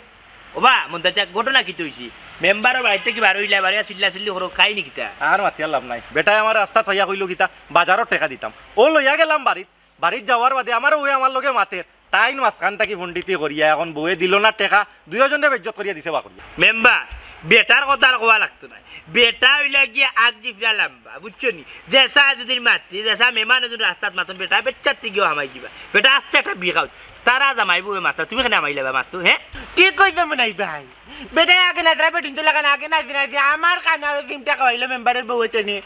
ওবা, মন্তাজ চাচা, ঘটনা কিতা অইছে? মেম্বারর বাড়িত থাকি বার অইলা, বারে চিল্লা চিল্লি করো, খাইনি কিতা? আর মাতিয়ার লাভ নাই। বেটায় আমারে রাস্তাত পাইয়া কইলো কিতা, বাজারর টেকা দিতাম। অউ লইয়া গেলাম বাড়িত। বাড়িত যাওয়ার বাদে আমার বউয়ে আমার লগে মাতের, তাইন মাঝখান থাকি ফন্ডিতি করিয়া, এখন বউয়ে দিল না টেকা, দুইওজনরে বেইজ্জত করিয়া দিছে বা করিয়া। মেম্বার, বেটার কথা আর কওয়া লাগতো নায়। বেটা অইলা গিয়া আগ জিফরা লাম্বা, বুঝছো নি? যেছা যুদি মাতে, যেছা মেহমান যুদি রাস্তাত মাতইন, বেটা বেচ্চার তে গিয়াও হামাই দিবা। বেটা আস্তে একটা বিষ খাউজ। তারা জামাই বউয়ে মাতরা, তুমি কেনে হামাইলাইবা মাতো, হে? ঠিক কইছো মনাই ভাই। বেটায় আগে নাচরা বেটিন তো লাগান, আগে নাচি নাচি আমার কানো আরো জিমটা খাওয়াইলো মেম্বারর বউয়ে তেনে।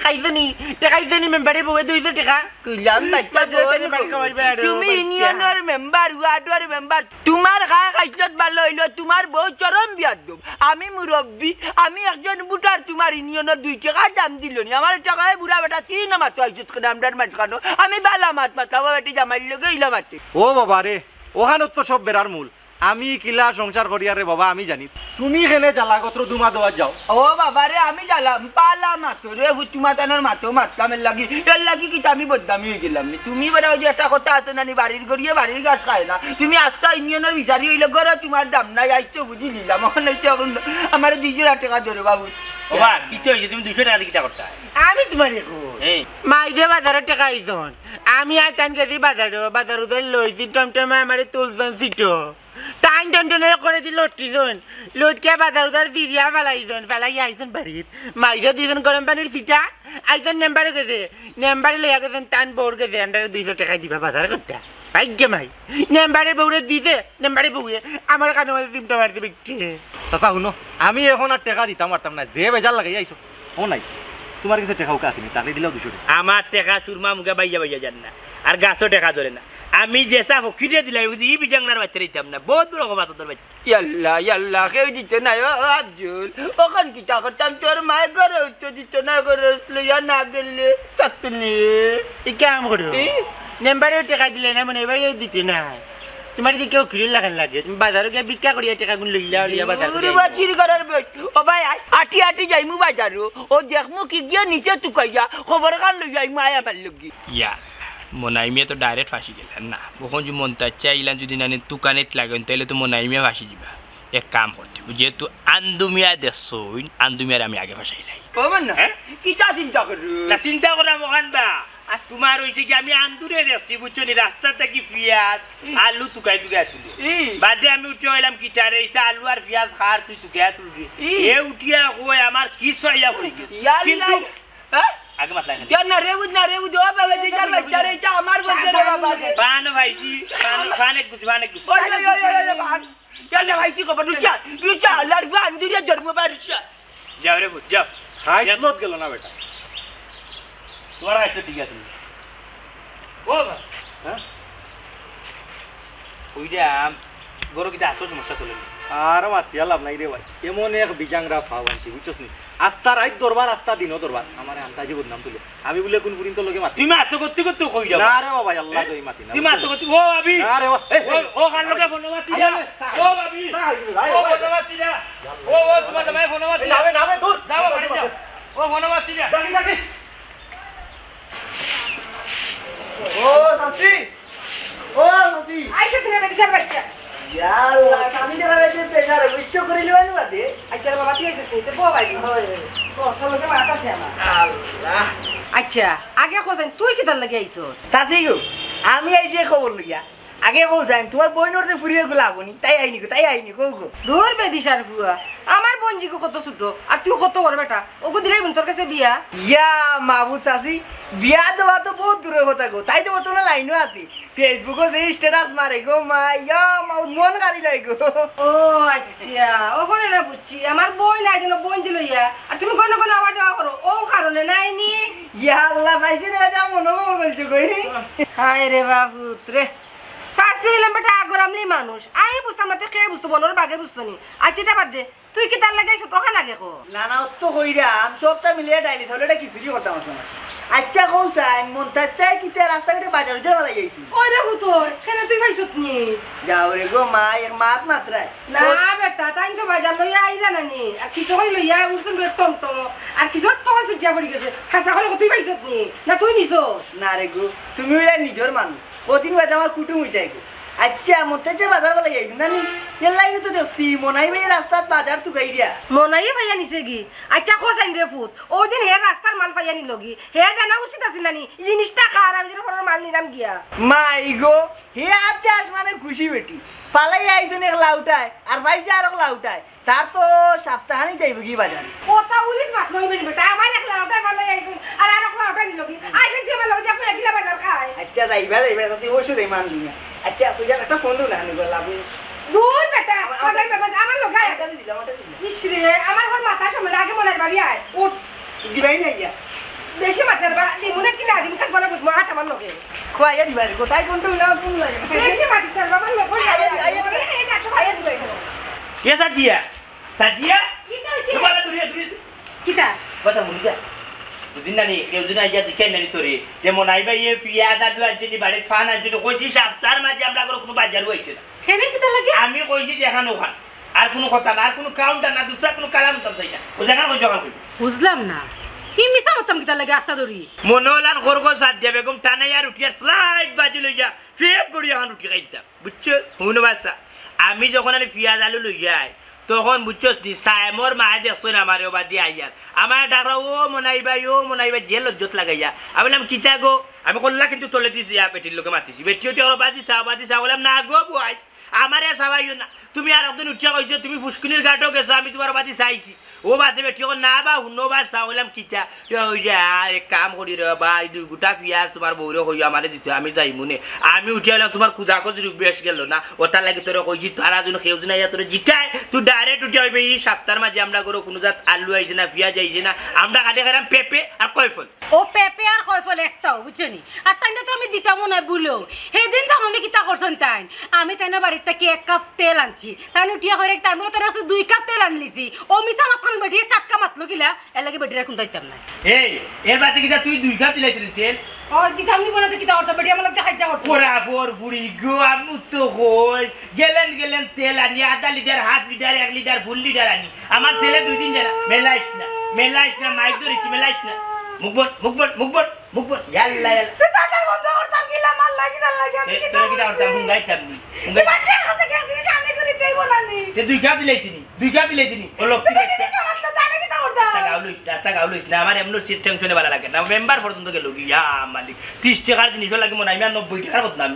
খাইছো নি? টেকা খাইছো নি মেম্বারর বউয়ে দুইশো টেকা? কইলাম বাচ্চা বাচ্চা বল তাইলে বাড়ি গো। খাওয়াইবে আরো তুমি বাচ্চা। ইউনিয়নর মেম্বার, ওয়ার্ডর মেম্বার, তুমার খায় খাইছত ভালা অইলো, তুমার বউ চরম বিয়াদ্দব। আমি মুরব্বি, আমি একজন ভোটার, তুমার ইউনিয়নর দুই টেকার দাম দিল নি। আমার টেকায় বুড়া বেটা তিন মাতো আইছত কেনে আমরার মাঝখানো। আমি বালা মাত মাতলাম, ও বেটি জামাইর লগে ইলা মাতে। ও বাবা রে, ওখানো তো সব বেড়ার মূল। আমি কিলা সংসার করিয়ার রে বাবা, আমি জানি। তুমি কেনে জ্বালা গত্র দুমা দেওয়ার যাও। ও বাবা রে, আমি জ্বালা, বালা মাতো রে, হুতুমা তানোর মাতো মাতলাম এর লাগি, এর লাগি কিতা আমি বদনামি অইগেলাম নি? তুমি বেটা ওই যে একটা কথা আছে না নি, বাড়ির গড়িয়ে বাড়ির ঘাস খায় না। তুমি আস্তা ইউনিয়নর বিচারি অইলে ঘরো তুমার দাম নাই, আইজ তো বুঝি নিলাম। অখন অইছে অখন আমারে দুইশো টেকা দেও রে বাবু। ওবা, কিতা অইছে? তুমি দুইশো টেকা দি কিতা করতায়? আমি তুমারে কই। এই। মাইদে বাজারো টেকা আইছন। আমি আর তাইন গেছি বাজারো, বাজারো যাই লইছি টমটমে আমারে তুলছন সিটো। তাইন টনটনে করে দি লটকিছন। লটকিয়া বাজার উজার জিরিয়া ফালাইছন, ফালাইয়া আইছন বাড়িত। মাইরে দিছন গরম পানির ছিটা, আইছন মেম্বারে গেছে। মেম্বারে লইয়া গেছন তান বউর গেছে, আন্ডারে দুইশো টেকা দিবা বাজার করতা। ভাগ্যে মাই। মেম্বারে বউরে দিছে, মেম্বারে বউয়ে আমার কানো মাঝে চিমটা মারছে বেটি। চাচা, হুনো, আমি এখন আর টেকা দিতাম পারতাম না, যে বেজার লাগাই আইছো। ও নাই, তুমার গেছে টেকা উকা আছে নি, তাকলে দিলাও দুইশো টেকা। আমার টেকা সুরমা মুখে বাইয়া বাইয়া যার না, আর গাছো টেকা ধরে না। আমি যেছা ফকিরে দিলাই, বুঝি, ই বিজাংনার বাচ্চারে দিতাম না। বহুত বড় কথা তোর বাচ্চা। ইয়াল্লা, ইয়াল্লা, কেউ দিত না, ও, ও আব্দুল। অখন কিতা করতাম, তোর মায়ে ঘরে উঠতে দিত না, ঘরে লইয়া না গেলে চাকরি। ই কাম করো। ই? মেম্বারেও টেকা দিলে না, মানে এবারেও দিতে না। তুমার যে কেউ কিলো লাগান লাগে, তুমি বাজারো গিয়া ভিক্ষা করিয়া টেকাগুন লইলা, লইয়া বাজার করিয়া আইবা। বাচির ঘরের বেট। ও ভাই, আই, আটি আটি যাইমু বাজারো। ও দেখমু কি গিয়া নিচে তুকাইয়া, খবর খান লইয়া আইমু, আয় আমার লগে। ইয়া, মনাইমিয়া তো direct ফাঁসি গেলেন না। অখন যে মন্তাজ চাচা ইলান যদি নানি তুকানিত লাগেন, তাইলে তো মনাইমিয়া ফাঁসি দিবা। এক কাম করতে, যেহেতু আন্দুমিয়া দেখছইন, আন্দুমিয়ার আমি আগে ফাঁসাইলাই। ও মান্না, হ্যাঁ? কিতা চিন্তা করু? না, চিন্তা করা মহান বা। আর তুমার অইছে কি, আমি আন্দুরে দেখছি, বুঝছো নি? রাস্তা থাকি পিয়াজ, আলু তুকাই তুকাই তুলে। ই। বাদে আমি উঠিয়া কইলাম, "কিতা রে, ইতা আলু আর পিয়াজ কার তুই তুকাই তুলরে?" ই। এ উঠিয়া কয়, "আমার কিস ফাইয়া পড়ি গেছে।" ইয়াল্লা। কিন্তু হ্যাঁ? আগে মাত লাগে। ইয়া না রে, বুঝ না রে, বুঝ, ও বাবা, যে যার বাচ্চা রে, ইটা আমার বলতে রে বাবা রে। বানো ভাইছি, বানো, বান এক গুছি, বান এক গুছি। ওই, ওই, ওই, ওই, ওই, বান। ইয়া না ভাইছি, কবার রুচা, রুচা, আল্লাহর বান, দুনিয়া ধর্ম বান, রুচা। যাও রে পুত, যাও। হাইস যাও। লত গেল না বেটা। তোমার হাইস তো ঠিক আছে। ও বাবা। হ্যাঁ? ওই যে আম, বড় কিতা আসল সমস্যা চলে না। আর মাতিয়া লাভ নাই রে ভাই। এমন এক বিজাংরা সাব আনছি, বুঝছস নি? আস্তা রাইত দরবার, আস্তা দিনও দরবার। আমারে আন্তাজি বদনাম তুলে। আমি বুলে কুন ফুরিন্তর লগে মাতি? তুমি মাতো করতে করতে কই যাও? না রে বাবা, আল্লাহ দই মাতি না। তুমি মাতো করতে, ও ভাবি। না রে বাবা, এই, ও, এই, ও কার লগে ফোন মাতি আরে, না? আরে, ও ভাবি। না, এই, ও এই, ফোন মাতি না। ও, ও, তোমার জামাই ফোন মাতি না। নামে, নামে, দূর। যাও, বাড়ি যাও। ও ফোন মাতি না। ডাকি, ডাকি। ও, চাচি। ও, চাচি। আইসা তুমি বেটিছার বাচ্চা। ইয়া আল্লাহ, চাচি রে, ভাই, তুই বেজার, বুঝছো, করি লিবানি বাদে। আচ্ছা রে বাবা, তুই আইসা তুই, তো বউ ভাই। হয়, হয়। বউ, তোর লগে মাত আছে আমার। আল্লাহ। আচ্ছা, আগে খোঁজেন, তুই কিতার লাগি আইছস? চাচি গো, আমি আইছি খবর লইয়া। আগে কও যাইন, তোমার বইনর যে ফুরিয়ে গুলা আবনি, তাই আইনি গো, তাই আইনি গো, গো। দূর বেদিশার ফুয়া, আমার বঞ্জিগো কত ছোট, আর তুই কত বড় বেটা, ওগো দিলাই বোন তোর কাছে বিয়া। ইয়া মাবুদ চাচি, বিয়া দেওয়া তো বহুত দূরের কথা গো, তাই তো বর্তমানে লাইনও আছি। Facebook-ও যে status মারে গো মা, ইয়া মাবুদ মন গাড়ি লাই গো। ও আচ্ছা, ওখানে না বুঝছি, আমার বই নাই যেন বঞ্জি লইয়া, আর তুমি কোনো কোনো আওয়া যাওয়া করো, ও কারণে নাইনি। ইয়া আল্লাহ, চাইছি দেখা যা মনে খবর বলছো গো। হায় রে বাপুত রে। চাচি অইলাম বেটা আগর আমলি মানুষ। আমি বুঝতাম না, তে কে বুঝতো? বনর বাঘে বুঝতো নি। আচ্ছা, তা বাদ দে। তুই কিতার লাগি আইছস? অখান আগে ক। না, না, অত কইরাম, সবটা মিলিয়া ডাইলি চাউল এটা খিচুড়ি করতাম আছলাম। আইচ্ছা, কও চাইন, মন্তাজ চাই কিতা রাস্তাঘাটে বাজার উজার ফালাই আইছি? ওই রে পুতই, কেনে তুই পাইছত নি? যাও রে গো মা, এক মাত মাতরায়। না বেটা, তাইন তো বাজার লইয়া আইরা না নি। আর কিছু করি লইয়া উঠছইন রে টমটম। আর কিছু তখন ছুটিয়া পড়ি গেছে। হাছা করি ক, তুই পাইছত নি? না তুই নিছস? না রে গো, তুমি অইলা নিজর মানুষ। কদিন বাদে আমার কুটুম অইতায় গো। আইচ্ছা, মন্তাজ চাই বাজার ফালাই আইছইন না নি? এর লাগি তো দেখছি, মনাই ভাই রাস্তাত বাজার তুকাইরা। মনাইয়ে পাইয়া নিছে গি? আইচ্ছা, কও চাইন রে পুত, অউ দিন হে রাস্তার মাল পাইয়া নিলো গি? হে জানা উচিত আছিল না নি? ই জিনিসটা কার, আমি যেন ঘরর মাল নিলাম গিয়া। মাই গো, হে আতে আসমানে খুশি বেটি। ফালাই আইছইন এক লাউটায়, আর পাইছে আরক লাউটায়। তার তো সাপ্তাহানি যাইবো গি বাজার। কথা উলিত মাত লইবে নি বেটা, আমার এক লাউটায় ফালাই আইছইন, আর আরক লাউটায় নিলো গি? আইছইন তুই আমার লগে, আপনি একলা বাজার খাই। আইচ্ছা, যাইবা, যাইবা, চাচি, অবশ্য দেই মান দিমু। আইচ্ছা, তুই যা, একটা ফোন দেও না, আমি লাভ নেই। দূর বেটা, আমার, আমার, আমার লগে আয়। আমারটা দি দিলাম, আমারটা দি দিলাম। ইস রে, আমার ঘর মাথা সামনে আগে মনাইর বাড়ি আয়। উঠ। দিবাই না ইয়া। বেশি মাথার বা, দিমু না কি না দিমু, কান বলা বুঝবো, আট আমার লগে। খোয়া ইয়া দিবা রে, কোথায় কোনটা হইলে আমার কোন লাগে? বেশি মাথার বাবা, লোক আইয়া দি-, আইয়া দিবা। এই, এই, এই, এই, এই, এই, এই, এই, এই, এই, এই, এই, এ সাদিয়া, সাদিয়া। কিতা অইছে? এ বালা, দূরে, দূরে। কিতা? কথা বলি যা। দুদিন না নি, কেউ দিন আইয়া দেখে নানি তোরে। যেমন আইবা ইয়ে পিয়াজ, আলু আনতে নি, বাড়িত ফান আনতে নি, কইছি সাপ্তার মাঝে আমরা করে কোনো বাজারও আইছে না। কেনে কিতা লাগে? আমি কইছি যে এখান ওখান। আর কোনো কথা না, আর কোনো কাউন্টার না, দুসরা কোনো কালাম উঠতাম চাই না। ও জায়গা কই জমা কই? বুঝলাম না। ই মিছা মাততাম কিতা লাগে আটটা ধরি? মনে হলান খরগোশ সাদিয়া বেগম টানাই আর উঠিয়া স্লাইড বাজি লইয়া ফেট ভরি এখন রুটি খাইতাম। বুঝছো? হুনো বাসা। আমি যখন আনি পিয়াজ আলু লইয়া আই, তখন বুঝছস নি, সায়েমর মায়ে দেখছইন আমারে ওবাদি আইয়ার। আমারে ডাকরা, "ও মনাই ভাই, ও মনাই ভাই", যে লজ্জত লাগাইয়া। আমি বললাম, "কিতা গো?" আমি কল্লা কিন্তু তলে দিছি, ইয়া, বেটির লগে মাতিছি। বেটি উঠে ওর বাদি চা, বাদি চা, বললাম, "না গো বুয়াই, আমারে চাবাইও না। তুমি আর একদিন উঠিয়া কইছো, তুমি ফুসকুনির ঘাটও গেছো, আমি তোমার বাদি চাইছি।" ও বাদে বেটি কয়, "না বা, হুনো বা, চা", কইলাম, "কিতা?" ইয়া, ওই যে, আর এক কাম করি রে বা, এই দুই গুটা পিয়াজ তোমার বউরে কইও, আমারে দিতে, আমি যাইমু নে। আমি উঠিয়া আইলাম, তোমার খুদা কত বেশ গেল না, ওটার লাগি তোরে কইছি, তারা যেন কেউ যেন আইয়া তোরে জিকায়, তুই direct উঠিয়া আইবে, এই সাপ্তার মাঝে আমরা করো কোনো জাত আলু আইছে না, পিয়াজ আইছে না, আমরা খালি খাইলাম পেঁপে আর কয়ফল। ও পেঁপে আর কয়ফল একটাও, বুঝছো নি? আর তাইন তো আমি দিতামও না ভুলেও। সেদিন জানো নি কিতা করছইন তাইন? আমি তাইন বাড়িত থাকি এক কাপ তেল আনছি। তাইন উঠিয়া কইরা, তাইন বলে, "তাইন আজকে দুই কাপ তেল আনলিছি।" ও মিছা মাতখান বেটিয়ে টাটকা মাতলো কিলা, এর লাগি বেটিরে কুন্তা দিতাম না। এই, এর বাদে কিতা তুই দুই কাপ দিলাইছিলি তেল? ও, দিতাম নি বলে তো কিতা করতো, বেটি আমার লগে খাইজা করতো। ওরা বর বুড়ি গো, আমি তো কই, গেলেন গেলেন তেল আনি, আধা লিটার, হাফ লিটার, এক লিটার, ফুল লিটার আনি। আমার তেলে দুই দিন যায় না। মেলাইস না, মেলাইস না, মাইক ধরে কি মেলাইস না। মুখ বন্ধ, মুখ বন্ধ, মুখ বন্ধ, মুখ বন্ধ। ইয়াল্লা, ইয়াল্লা। সে তাদের বন্ধ করতাম, গিলা মাল লাগি, তার লাগি, আমি এ, কি তোরা কিতা করতাম? হুঙ্গাইতাম নি? হুঙ্গাই- তোমার চেহারা থেকে জিনিস আনে করি দেইব না নি? এ দুই কাপ দিলাই তিনি, দুই কাপ দিলাই তিনি। ও লক্ষ্মী তুমি বাচ্চা। জিনিস আমার তো দামে কিতা করতাম? রাস্তা গাউল হইস, রাস্তা গাউল হইস না। আমার এমন চির টেনশনে ভালো লাগে না। মেম্বার পর্যন্ত গেল গি, ইয়া মালিক। ত্রিশ টাকার জিনিসও লাগে মনে হয়, আমি আর নব্বই টাকার বদনামি।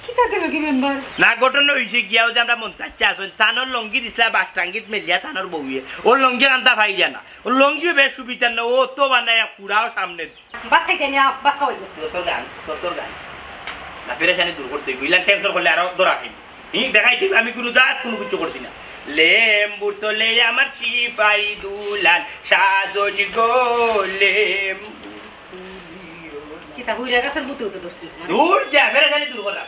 কিতা দিল কি মেম্বার? না, ঘটনা হইছে গিয়া, ওই যে আমরা মন্তাজ চা আছইন, তানর লঙ্গি দিছলা বাস টাঙ্গিত মেলিয়া তানর বউয়ে। ও লঙ্গি কান্তা পাইরা না। ও লঙ্গিও বেশ সুবিধার না, ও তো বানায় এক ফুড়াও সামনে। ভাত খাইতে নি, আ, ভাত খাওয়াইব। তোর, তোর গান, তোর, তোর গান। না, পেরেশানি দূর করতে হইব। ইলান টেনশন করলে আরো ধরা খাইব। ই, দেখাই দিবি, আমি কোনো জাত কোনো কিছু করছি না। লেম্বুর তলে আমার সিপাই দুলাল, সাজন গো লেম্বু। কিতা হুইরা গাছের বুতে উঠে ধরছিল? দূর যা, ফেরে খালি দূর করা।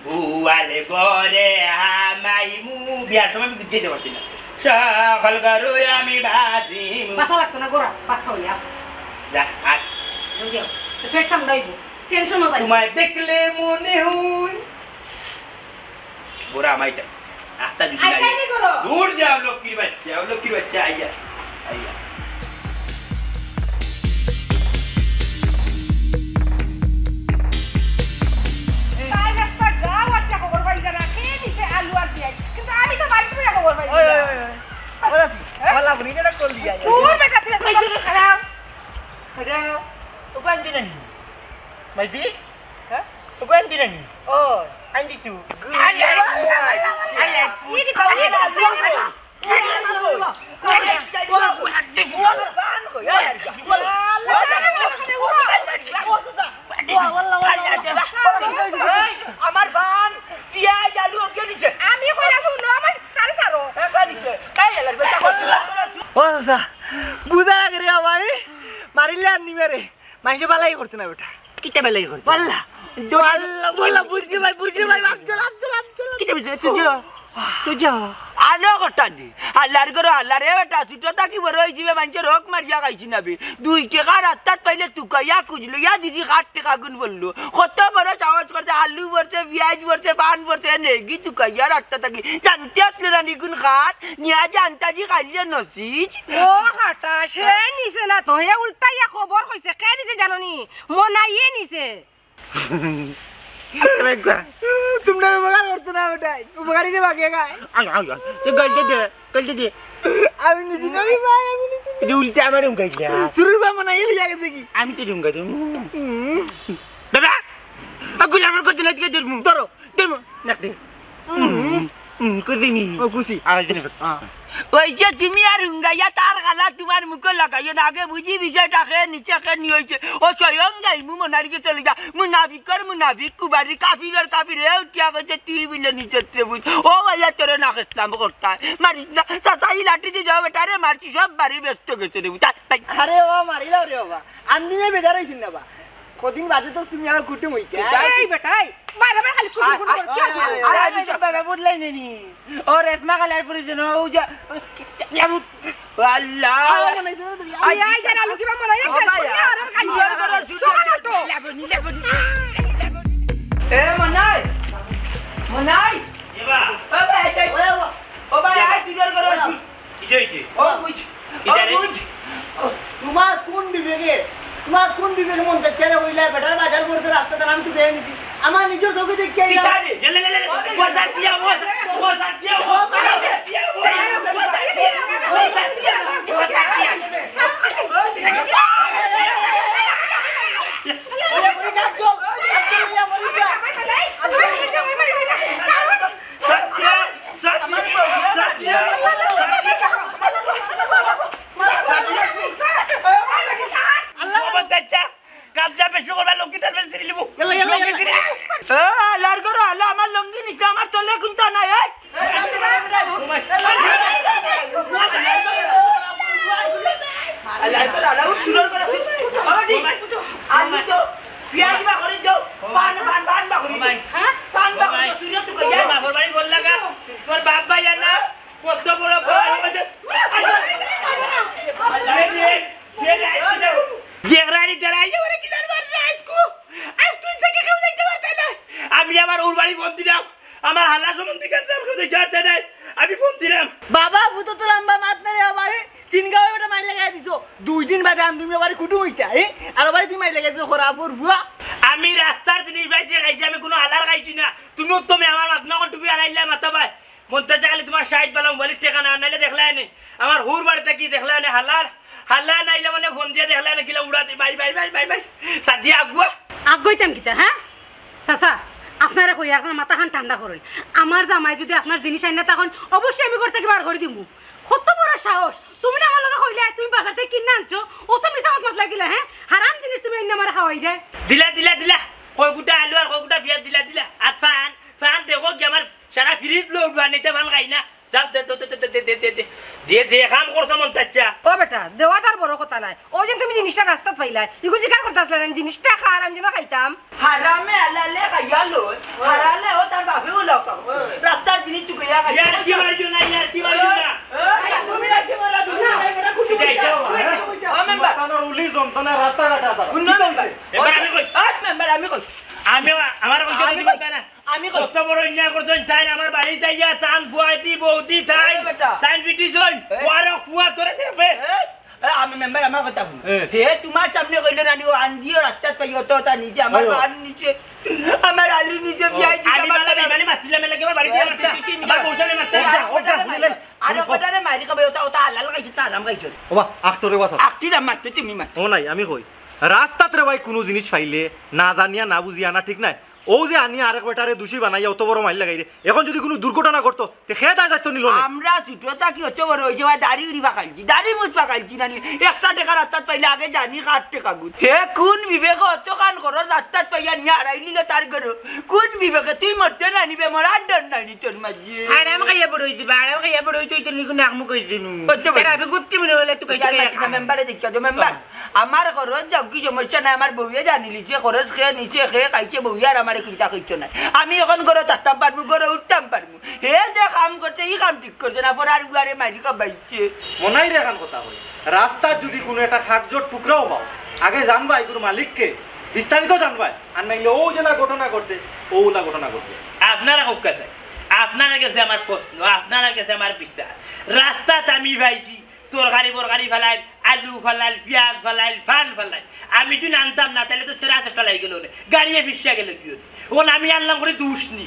বুয়ালে বরে হামাইমু, বিয়ার সময় আমি গীত গাইতে পারছি না। সকল গরু আমি বাজিমু। বাসা লাগতো না, গোরা, পাক খাওয়াইয়া। যা, আয়। জলদি আও। তো পেট ঠান্ডা হইব। টেনশনও যাইব। তোমায় দেখলে মনে হয় বুড়া মাইটা। আস্তা যদি আই, নাই। তাই নি করো। দূর যাও, লক্ষ্মীর বাচ্চা, ও লক্ষ্মীর বাচ্চা, আইয়া, আইয়া। তাই রাস্তা গাও আচ্ছা খবর পাই যারা, খেয়ে দিছে আলু আর পিঁয়াজ। কিন্তু আমি তো বাড়িতে গিয়া খবর পাই ওই, না। ওই, ওই, ওই, ওই, হ্যাঁ? আমার লাবণী এটা কল দিয়া। তোর বেটা তুই এখন খারাপ। খারাপ। ওকে আনতে নানি। মাইদি? হ্যাঁ? ওকে আনতে নানি। ও। আনতি তো। আরে, আরে, আরে, আরে, কি কি করলি? আমার ফান, পিয়াজ, আলু, ওকে নিচে। আমি কইরা হুনো, আমার তারে সারো। হ্যাঁ, নিচে। এই এলার বেটা, ও চাচা, বুঝা লাগে রে ভাই, মারিলে আর নিবে রে। মাইনষে বালাই করতো না বেটা। কিতা বালাই করতো? বাল্লা। বাল্লা, বাল্লা, বুঝছি ভাই, বুঝছি ভাই, আফজল, আফজল, আফজল। কিতা বুঝলি? তুই যা। তো যা। আনো কথা দি। আল্লার ঘরো আল্লা রে বেটা, ছোট থাকি বড় অইছি বে, মানষর হক মারিয়া খাইছি না বে। দুই টেকা রাস্তাত পাইলে তুকাইয়া খুজ লইয়া দিছি, আট টেকা গুন বললো। কত বড় সাহস করছে, আলু ভরছে, পিয়াজ ভরছে, পান ভরছে, নেগি তুকাইয়া রাস্তা থাকি। জানতে আসলে না নিগুন খার, নিয়া যে আন্তাজি খাইলে নসিজ। ও হাটা, সে নিছে না তো, হে উল্টাইয়া খবর কইছে। কে নিছে জানো নি? মনাইয়ে নিছে। তোমরা উপকার করতো না বেটাই, উপকারী রে বাগে খায়। আয়, আয়, আয়। তুই গলতে দে, গলতে দে। আমি নিচে নামি ভাই, আমি নিচে। এই যে উল্টা আমার রুম গাইছে। শুরুর বা মনে হয় লিয়া গেছে কি? আমি তো রুম গাইছি। হুম। দাদা, আগুল আমার করতে না, তুই ধরমু। ধরো। ধরমু। নাক দে। হুম। হুম, খুশি নি? ও, খুশি। আয়, দে। হ্যাঁ। ওই যে তুমি আর রুঙ্গাইয়া তার গালা তোমার মুখে লাগাইও না। আগে বুঝি বিষয়টা কে নিচে কে নি হইছে। ও স্বয়ং যাই মু মনার গিয়ে চলে যা। মুনাফিকর মুনাফিক, কুবারি কাফিরর কাফির। এ উঠিয়া কইছে তুই বুলে নিচে ত্রে বুঝ। ও ভাইয়া তোরে না খেতাম করতায়। মারিস না। চাচা ই লাঠি দিয়ে যাও বেটা রে, মারছি সব বাড়ি ব্যস্ত গেছে রে বুঝ। আরে বাবা, মারিলাও রে বাবা। আন্দিমে বেজার হইছিল না বা। কদিন বাদে তো তুমি আমার কুটুম হইতে। এই বেটা, এই, বারে বারে খালি কুটুম কুটুম করে, কি আছে? আরে, আমি তো বাবা বদলাই নেনি। ও রেশমা কালার পরে যেন, ও যা, লেবু। আল্লাহ। আল্লাহ মনে হয় যেন তুমি। আই, আই, যেন আলু কিবা মনে হয়, ও শেষ ভাই, করে আর আর খাই সুন্দর করে না। সুন্দর সকালে করে। তো। লেবু নি, লেবু নি। এ, মনাই, মনাই। এ বা। ও ভাই, এই, ও ভাই, আয়, সুন্দর করে। কি হইছে? ও বুঝ, ও বুঝ। তোমার কোন বিবেকে, তোমার কোন বিবেকে মন চাচ্ছে রে হইলা বেটার বাজার করছে রাস্তা তার আমি তো বেয়ে নিছি। আমার নিজের চোখে দেখি আইলাম। কিতা রে? লে, লে, লে, লে। ও সাথিয়া, ও সা-, ও সাথিয়া, ও সাথিয়া, ও সাথিয়া, ও সাথিয়া, ও সাথিয়া। ওরে মরে যা, চল, চল, ইয়া মরে যা। সাথিয়া, সাথিয়া, সাথিয়া। আল্লাহ। ও বাচ্চা, কাবজা বেশি করবা, লক্ষ্মী টান মেরে ছিঁড়ি লিবো। ইয়াল্লা, ইয়াল্লা, লক্ষ্মী ইয়াল্লা। ছিঁড়ি লিবো। এ, আল্লাহর ঘরো আল্লাহ, আমার লুঙ্গি নিচে আমার তলে কুন্তা নাই, এই। আল্লাহর ঘরো আল্লাহ, উঠ, চুলোর ঘরো উঠ। বাবাটি, আলু তো, পিয়াজ বা করে দাও, পান, পান, পান বা করে দাও। হ্যাঁ? পান বা করে দাও, চুলো তো কই যায়? বাপর বাড়ি বল লাগা, তোর বাপ ভাই আর না, কত বড় বড় হয়ে যায়। আল্লাহ রে। জেগরানি দাঁড়াইয়া ওরে কিলার মার রাজকু। আজ তুই থেকে কেউ যাইতে পারতে না। আমি আমার ওর বাড়ি ফোন দিলাম। আমার হালা সম্বন্ধে কেন কেউ যাইতে পারতে নাই। আমি ফোন দিলাম। বাবা, ভূত তো লম্বা মাত না রে বাবা, হে। তিন গাঁও বেটা মাইর লাগাই দিছো। দুই দিন বাদে আন তুমি বাড়ি কুটুম হইতা, হে? আর বাড়ি তুমি মাইর লাগাই দিছো, খরাফর ফুয়া। আমি রাস্তার জিনিস বাইতে খাইছি, আমি কোনো হালার খাইছি না। তুমি তো মে আমার মাত না কোন টুপি হারাইলা মাথা ভাই। মন্তাজ খালি তোমার সাইড বালা মোবাইলের টেকা না, নাইলে দেখলায় নে। আমার হুর বাড়ি থাকি দেখলায় নে, হালার, হালা নাইলে মানে ফোন দিয়া দেখলায় নে, কিলা উড়া দি, bye, bye, bye, bye, bye. Sadia আগুয়া। আগুয়াইতাম কিতা, হ্যাঁ? চাচা, আপনারে কই, আর মাথাখান ঠান্ডা করইন। আমার জামাই যদি আপনার জিনিস আইন না, তখন অবশ্যই আমি ঘর থাকি বার করি দিমু। কত বড় সাহস! তুমি না আমার লগে কইলে, তুমি বাজার থাকি কিনা আনছো, ও তো মিছা মাত মাত লাগিলা, হ্যাঁ? হারাম জিনিস তুমি আইন আমারে খাওয়াই দে। দিলা, দিলা, দিলা। কয়গুটা আলু আর কয়গুটা পিয়াজ দিলা, দিলা। আর ফান, ফান দেখো কি আমার সারা ফ্রিজ লোড বানাইতে পান খাই না। যাও, দে, দে, দে। দিয়ে যে কাম করছো মন্তাজ। ও বেটা, দেওয়া তার বড় কথা নাই। ওই যে তুমি জিনিসটা রাস্তাত পাইলাই, ইগু জিকার করতে আসলে না, জিনিসটা খার, আমি যেন খাইতাম। হারামে হালালে খাইয়া লয়, হারালে ও তার বাপেও লয়। রাস্তার জিনিস তুই খাইয়া খাইয়া ইয়ার কি মারিও না, ইয়ার কি মারিও না। এই, তুমি আর কি মারা, তুমি আর কি মারা, কুটু কইতা। ও মেম্বার। জনতানোর উলির যন্ত্রণা রাস্তাঘাট আবার। হুনো মেম্বার। এবার আমি কই। আস মেম্বার, আমি কই। আমি আমার কইতে আমি দিতে কই। পারতায় না। আমি কই। কত বড় অন্যায় করছইন, তাইন আমার বাড়িত আইয়া, তান বুয়াইদি, বৌদি, তাইন, এই বেটা। তাইন পিটিছইন, এই। ওয়ারো ফুয়া তোরে দেবে। এই, এই, আমি মেম্বার, আমার কথা হুন। এই। হে তোমার সামনে কইলে না, ও আন্দিও রাস্তাত পাই, অত তা নিজে আমার আয়ো। বাড়ির নিচে, আমার আলু নিচে, ও, পিয়াজ নিচে, আমি আমার মালা তালা। বেইমানি মাতিলাম, এলাকে আমার বাড়িতে এই, মারতা। তুই কি আমার নিচে? বউসানে মারতা। এই, এই, এই, এই, এই, আরে এই, ওটা রে মারি খাবে, ওটা, ওটা হালাল খাইছে, না হারাম খাইছে। ওবা, আক্তরে ওয়াসা। আক্তি না মারতে, তুমি মারতে। ও নাই, আমি কই। রাস্তাত রে ভাই, কুনু জিনিস পাইলে, না জানিয়া, না বুঝিয়া, না ঠিক নাই। ও যে আনিয়া আরেক বেটারে দোষী বানাইয়া অত বড় মাইর লাগাইরে, এখন যদি কুনু দুর্ঘটনা ঘটতো, তে কে দায় দায়িত্ব নিলো নে? আমরা ছোট থাকি অত বড় অইছি, ভাই, দাড়ি উড়ি পাকাইছি, দাড়ি মুছ পাকাইছি না নি? একটা টেকা রাস্তাত পাইলে আগে জানি কার টেকা গুণ। হে কুন বিবেকে অত কান করো, রাস্তাত পাইয়া নিয়া হারাই নিলে তার ঘরো। কুন বিবেকে? তুই মরতে না নিবে, মরার ডর নাই নি তোর মাঝে। আরাম খাইয়া বড় অইছি বা, আরাম খাইয়া বড় অইতে অইতে নিকুন নাক মুখ অইছে নু। অত বড়। তার আবে গুষ্টি মনে হইলে তুই খাইতে ইয়ার খাইয়া মাঝে না খা। মেম্বারে দেখিয়া দে, মেম্বার। আমার ঘরো যাও কি সমস্যা নাই, আমার বউয়ে জানিলিছে, খরচ খেয়ে নিছে, খেয়ে খাইছে বউয়ে আর আমার চিন্তা করছো না। আমি এখন ঘরো থাকতাম পারমু, ঘরো উঠতাম পারমু। হে যে কাম করছে, ই কাম ঠিক করছে না, পরার উয়ারে মারি খাবাইছে। মনাই রে, এখন কথা কই, রাস্তাত যদি কুনু একটা কাগজর টুকরাও পাও, আগে জানবায় ইগুর মালিক কে, বিস্তারিত জানবায়। আর নাইলে অউ যেলা ঘটনা ঘটছে, অউলা ঘটনা ঘটবে। আপনারা কউক্কা চাই, আপনারার গেছে আমার প্রশ্ন, আপনারার গেছে আমার বিচার। রাস্তাত আমি পাইছি, তরকারি বরকারি ফালাইল, আলু ফালাইল, পিয়াজ ফালাইল, পান ফালাইল। আমি যদি আনতাম না, তাইলে তো সেরা সেটা লাগি গেল নে, গাড়িয়ে ফিসা গেল কি অনে? অখন আমি আনলাম করি দুষ নি।